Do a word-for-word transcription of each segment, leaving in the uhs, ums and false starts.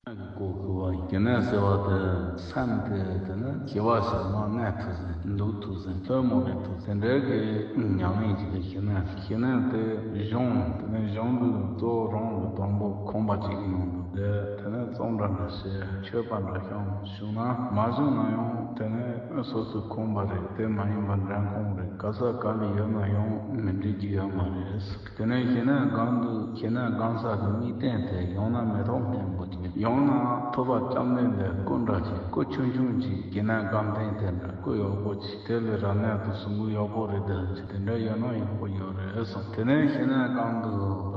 སྐྱེ་གནས་ཟེར་བ་དེ་སེམས་དེ་དེ་ནི་སྐྱེ་བ་ཕྱི་མ་གནས་ཐུབ་ཟིན། འདུག་ཐུབ་ཟིན། ལྷོད་མོ་རེད་ཐུབ་ཟིན། དེ་འདྲའི་གི་ཉམས་ལེན་ཅིག་གི་སྐྱེ་གནས། སྐྱེ་གནས་དེ་གཞུང་དེ་ནི་གཞུང་དུ་གཙོ་བོ་རང་གི་དང་པོ་ཁོམ་པ་ཅིག་གི་ནང་དུ་དེ་དེ་ནི་རྩོམ་འདྲ་འདྲ་བྱས་མཆོད་པ་འདྲ་བྱུང་བྱུང་ན་མ་བྱུང་ན་ཡང་དེ་ནི་སོ་སོའི་ཁོམ་པ་རེད། དེ་མ་ཡིན་པ་འདྲ་ཁོང་རེད། ག་ས་ག་ལ་ཡོད་ན་ཡང་མི་འགྲིག་རྒྱུ་ཡོད་མ་རེད། དེ་ནས་སྐྱེ་གནས་སྒང་དུ་སྐྱེ་གནས་སྒང་ས་གི་དམིགས་རྟེན་དེ་ཡང་ན་མེ་ཏོག་སྔོན་པོ་ཅིག་ཡང་ན་ཐུབ་པ་བཅོམ་ལྡན་འདས་སྐུ་འདྲ་ཅིག་སྐུ་ཆུང་ཆུང་ཅིག་སྐྱེ་གནས་སྒང་སྟེང་དེ་འདྲ་སྐུ་ཡག་པོ་ཅིག་དེ་ལས་རབ་གནས་དུ་གསུང་གི་ཡག་པོ་རེད། དེ་ཅིག་དེ་འདྲ་ཡོད་ན་ཡག་པོ་ཡོད་རེད་གསུངས། དེ་ནས་སྐྱེ་གནས་སྒང་དུ་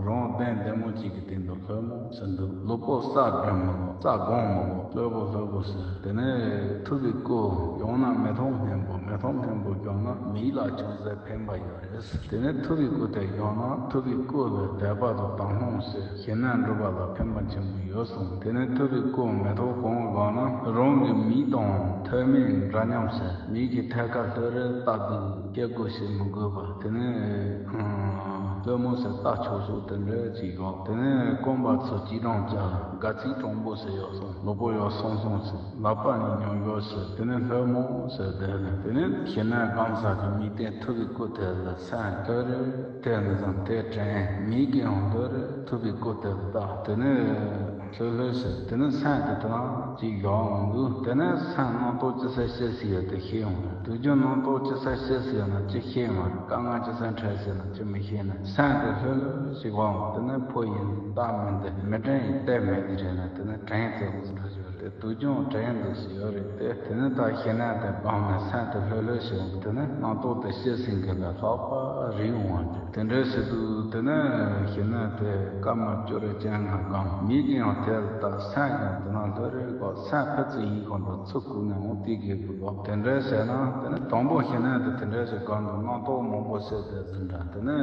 རང་གདན་བདེ་མོ་ཅིག་གི་སྟེང་དུ་ལྷོད་མོ་ཟེར་འདུག་ལུས་པོ་ས་སྒོམ་མོ་ས་སྒོམ་མོ་ལྷོད་པོ་ལྷོད་པོ་ཟེར། དེ་ནས་ཐུབ་པའི་སྐུ་ཡང་ན་མེ་ཏོག་སྔོན་པོ་མེ་ཏོག་སྔོན་པོ་ཡང་ན་མིག་ལ་ཅུང་ཟད་ཕན་པ་ཡོད། དེ་ནས་ཐུབ་པའི་སྐུ་དེ་ཡང་ན་ཐུབ་པའི་སྐུ་ལ་དད་པ་དང་དག་སྣང་ཞེས་ཞེ་ན་འགྲུབ་པ་ལ་ཕན་པ་ཆེན་པོ་ཡོད་གསུངས། དེ་ནས་ཐུབ་པའི་སྐུ་མེ་ཏོག་གང་བ་ན་རང་གི་མིག་དང་ཐོག་མའི་འདྲ་མཉམ་ཞེས་མིག་གི་ཐད་ཀར་ལྷོད་རེ་ལྟ་དུས་སྐྱེ་དགུ་ཞིག་མི་དགོས་པ། དེ་ནས་ལྷོད་མོ་ཟེར་ལྟ་ཆོག་ཆོག་དེ་འདྲ་ཅིག་ཡོད། དེ་ནས་རྐང་པ་ཚོ་ཅི་རང་ཅག་དགའ་ཚིག་གྲོང་པོ་ཟེར་ཡོད་སོང་། ལུས་པོ་ཡོད་སོང་སོང་ཟེར། ལག་པ་ནི་ཉམས་ཡོད་ཟེར། དེ་ནས་ལྷོད་མོ་ཟེར། དེ་ནས་དེ་ནས་སྐྱེ་གནས་སྒང་ས་གི་དམིགས་རྟེན་ཐུབ་པའི་སྐུ་དེ་ལ་སེམས་ལྷོད་རེ་དེ་ནས་བཟུང་དེ་དྲན། མིག་གིས་ཡང་ལྷོད་རེ་ཐུབ་པའི་སྐུ་དེ་ལ་ལྟ། དེ་ནས་ལྷོད་ལྷོད་ཟེར། དེ་ནས་སེམས་དེ་དེ་ན་ཅིག་ཡོང་འོང་དུས་དེ་ནས་སེམས་རྣམ་རྟོག་ཅི་ཟེར་ཤེས་སྲིད་ཡོད་དེ་ཤེས་ཡོང་རེད། དུས་རྒྱུན་རྣམ་རྟོག་ཅི་ཟེར་ཤེས་སྲིད་ཡོད་ན་ཅི་ཤེས་མ་རེད། དཀའ་ངལ་ཅི་ཟེར་འཕྲད་སྲིད་ན་ཅི་མི་ཤེས་ནས་སེམས་དེ་ལྷོད་ལྷོད་ཞིག་འོང་། དེ་ནས་ཕོ་ཡིན་ལྟ་མིན་དེ་མི་དྲན་ཡིན་བལྟས་མེད་དེ་རེད་ན་དེ་ནས་དྲན་ཚེ་འོང་ཟེར་འདྲ་ཞིག་རེད། དུས་རྒྱུན་དྲན་འདུག་ཞིག་ཡོད་རེད་དེ། དེ་ནས་ད་ཤེས་ན་དེ་སྒང་ནས་སེམས་དེ་ལྷོད་ལྷོད་ཞིག་འོང་། དེ་ནས་རྣམ་རྟོག་དེ་ཤེས་ཟིན་གི་ལ་ལྷག་པ་རིག་འོང་བ་རེད། དེ་འདྲ་ཞིག་འདུག་དེ་ནས་ཤེས་ན་དེ་སྐར་མ་བཅུ་རེ་ཅན་ལྔ་སྒང་མིག་གིས་ཡང་དེ་ལ་ལྟ། སེམས་ཀྱང་དེ་ན་ལྷོད་རེ་གོ། སེམས་ཕར་ཚུར་ཡིན་གང་དུ་ཚུར་བཀུག་ནས་འོང་དེ་གི་དགོས་གོ། དེ་འདྲ་བྱས་ན་དེ་ནས་དང་པོ་ཤེས་ན་དེ་དེ་འདྲ་ཞིག་སྒང་དུ་རྣམ་རྟོག་མང་པོ་ཤེས་དེ་ཟིན་འདྲ། དེ་ནས་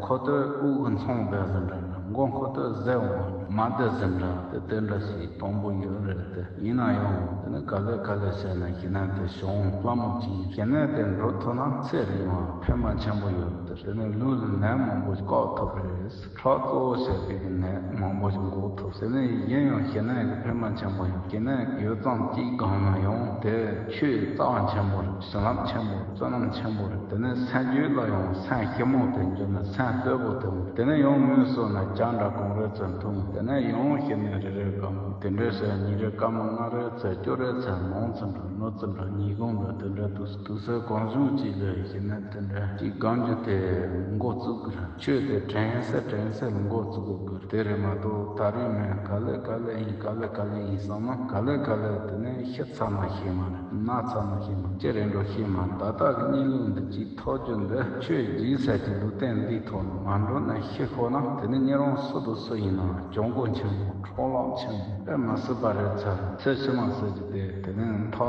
ཁོ་ཐོས་དབུགས་ཀྱི་མཚམས་བསྡད་ཟིན་འདྲ། མགོ་ཁོ་ཐོས་ཟེར་འོང་མ་བསྡད་ཟིན་འདྲ། དེ་དེ་འདྲ་ཞིག་དང་པོ་ཡོད་རེད་དེ། ཡིན་ན་ཡང་དེ་ནི་ག་ལེ་ག་ལེ་བྱས་ན་ཤེས་ན་དེ་བྱུང་སླ་མོ་ཅིག་ཡིན། ཤེས་ན་དེ་འགྲོ་ཐུབ་ན་ཚེ་རིང་བ་ཕན་པ་ཆེན་པོ་ཡོད་རེད་དེ། དེ་ནི་ལུས་ལ་ནད་མང་པོ་བཀག་ཐུབ་རེད། ཁྲག་གཙོ་བོ་བྱས་པའི་ནད་མང་པོ་ཞིག་འགོག་ཐུབ་ཟེར་ནས། ཡིན་ཡང་ཤེས་ན་གི་ཕན་པ་ཆེན་པོ་ཡོད། ཤེས་ན་ཡོད་ཙམ་གཅིག་གང་ན་ཡང་དེ་ཆོས་རྩ་བ་ཆེན་པོ་རེད། བྱིན་རླབས་ཆེན་པོ་རེད། བསོད་ནམས་ཆེན་པོ་རེད། དེ་ནས་སེམས་རྒྱུད་ལ་ཡང་སེམས་ཞིབ་མོ་དེ་འཇོག་ན་སེམས་ལྟོས་པོ་དེ་མོ་རེད། དེ་ནས་ཡང་མུས་སོ་ན་བྱ་འདྲ་གང་རེ་ཚོད་འཐུང་། དེ་ནས་ཡང་ཤེས་ན་རེ་རེ་གམ་དེ་འདྲ་ཟེར་ཉིན་རེ་སྐར་མ་ལྔ་རེ་ཚོད་བཅུ་རེ་ཚོད་མང་ཙམ་འདྲ་ནུ་ཙམ་འདྲ་ཉིན་གུང་འདྲ་དེ་འདྲ་དུས་དུས་ཚོད་གང་བྱུང་ཅིག་ལ་ཤེས་ན་དེ་འདྲ་ཅིག་གང་རྒྱུ་དེ་མགོ་བཙུགས་དགོས་ར། ཆོས་དེ་དྲན་ས་དྲན་ས་ལ་མགོ་བཙུགས་དགོས་དགོས་དེ་རེད་མ་གཏོགས་ད་རེས་མིན་ག་ལེ་ག་ལེ་ཡིན་ག་ལེ་ག་ལེ་ཡིན་བསམ་ན་ག་ལེ་ག་ལེ་དེ་ནས་ཤི་ཚར་ན་ཤེས་མ་རེད། ན་ཚར་ན་ཤེས་མ་རེད། ཅི་རེད་འགྲོ་ཤེས་མ་རེད། ད་ལྟ་གི་གཉིད་ལུག་འདི་ཅིག་ཐོག་རྒྱུ་འདི་ཆོས་རྗེས་ཟེར་གྱི་ལུས་རྟེན་འདིའི་ཐོག་ནས་མ་འགྲོ་ན་ཤི་ཤོར་ན་དེ་ནས་ཉེ་རང་སུ་དང་སུ་ཡིན་ན་གྱོང་གུན་ཆེན་པོ་འཕྲོ་བརླག་ཆེན་པོ་དཔེ་མི་སྲིད་པ་རེད་ཚར། ཚེ་ཕྱི་མ་ཟེར་གྱི་དེ་དེ་ནས་ཐག་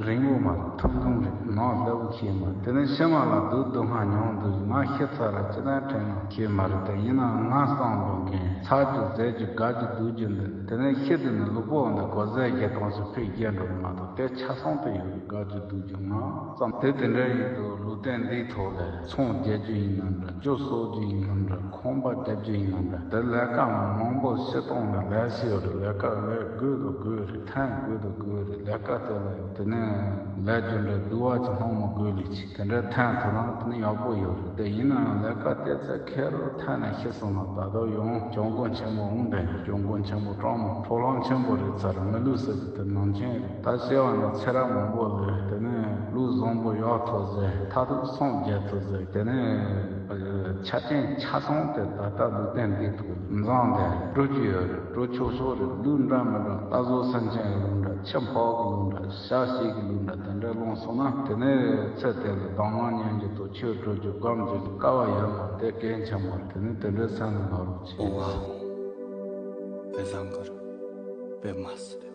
རིང་པོ་མ་རེད། ཐུང་ཐུང་རེད། ནང་སླེབས་ཤེས་མ་རེད། དེ་ནས་ཕྱི་མ་ལ་སྡུག་སྡུག་བསྔལ་མྱོང་འདུག་ང་ཤི་ཚར་ར་ཅི་ལན་དྲན་ན་ཤེས་མ་རེད། དེ་ཡིན་ན་ང་བསམ་འགྲོ་མཁན་ཚ་རྒྱུ་རྫས་རྒྱུ་དགའ་རྒྱུ་སྡུག་རྒྱུ་འདི་དེ་ནས་ཤི་དུས་ནས་ལུས་པོ་འདི་གོ་ཟས་བརྒྱད་སྟོང་ཞིག་ཕུད་རྒྱས་འགྲོ་གི་མ་གཏོགས་དེ་ཆ་ཚང་དུ་ཡོད་རེད། དགའ་རྒྱུ་སྡུག་རྒྱུ་ང་ཙམ་དེ་དེ་འདྲ་ཡིན་དུས་ལུས་རྟེན་འདིའི་ཐོག་ལ་ཚོང་རྒྱག་རྒྱུ་ཡིན་ནམ་འདྲ། རྒྱུ་གསོག་རྒྱུ་ཡིན་ནམ་འདྲ། ཁང་པ་རྒྱག་རྒྱུ་ཡིན་ནམ་འདྲ། དེ་ལས་ཀ་མང་པོ་བྱེད་སྟངས་ལ་ལས་བྱེད་ཡོད་རེད། ལས་ཀ་ལས་དགོས་དང་དགོས་རེད། ཐོན་དགོས་དང་དགོས་རེད། ལས་ཀ་དེ་ལ་ཡང་དེ་ནས་ལས་རྒྱུ་འདྲ་སྡུག་བ་ཅིག་སློང་མི་དགོས་ལས་ཅིག་དེ་འདྲ་ཐོན་ཐུབ་ན་དེ་ནས་ཡག་པོ་ཡོད་རེད། དེ་ཡིན་ནའང་ལས་ཀ་དེ་ཚོ་ཁེར་རོ་ཐོན་ནས་ཤི་སོང་ན་ད་དུང་ཡང་གྱོང་གུན་ཆེན་པོ་འོང་དེ་གྱོང་གུན་ཆེན་པོ་སྤྲང་མོ་འཕྲོ་ལམ་ཆེན་པོ་རེད་ཚར། མི་ལུས་ཟེར་གི་དེ་ནང་ཆེན་རེད། ད་བྱས་པ་ན་ཚེ་རབས་མང་པོ་ལས་དེ་ནས་ལུས་བཟང་པོ་ཡག་ཐུབ་ཟེར། མཐར་ཐུག་སངས་རྒྱས་ཐུབ་ཟེར། དེ་ནས་ཆ་རྐྱེན་ཆ་ཚང་དེ་ད་ལྟ་ལུས་རྟེན་འདིའི་ཐོག་ལ་འཛོམས་ཏེ་འགྲོ་རྒྱུ་ཡོད་རེད། འགྲོ་ཆོག་ཆོག་རེད། ལུས་འདྲ་མི་འདྲ་ད་གཟོད་སེམས་ཅན་གི་ལུས་འདྲ་ཁྱི་ཕག་གི་ལུས་འདྲ་བྱ་ཞིག་གི་ལུས་འདྲ་དེ་འདྲ་བླངས་སོང་ན་དེ་ནས་ཚེ་དེ་ལ་གདམས་ངག་ཉན་རྒྱུ་དང་ཆོས་སྒྲུབ་རྒྱུ་སྒོམ་རྒྱུ་དཀའ་བ་ཡོད་མ་རེད། དེ་གལ་ཆེན་པོ་རེད། དེ་ནས་དེ་འདྲའི་སེམས་ལ་ལོག་རོགས་བྱེད། པདྨ་སིདྡྷི།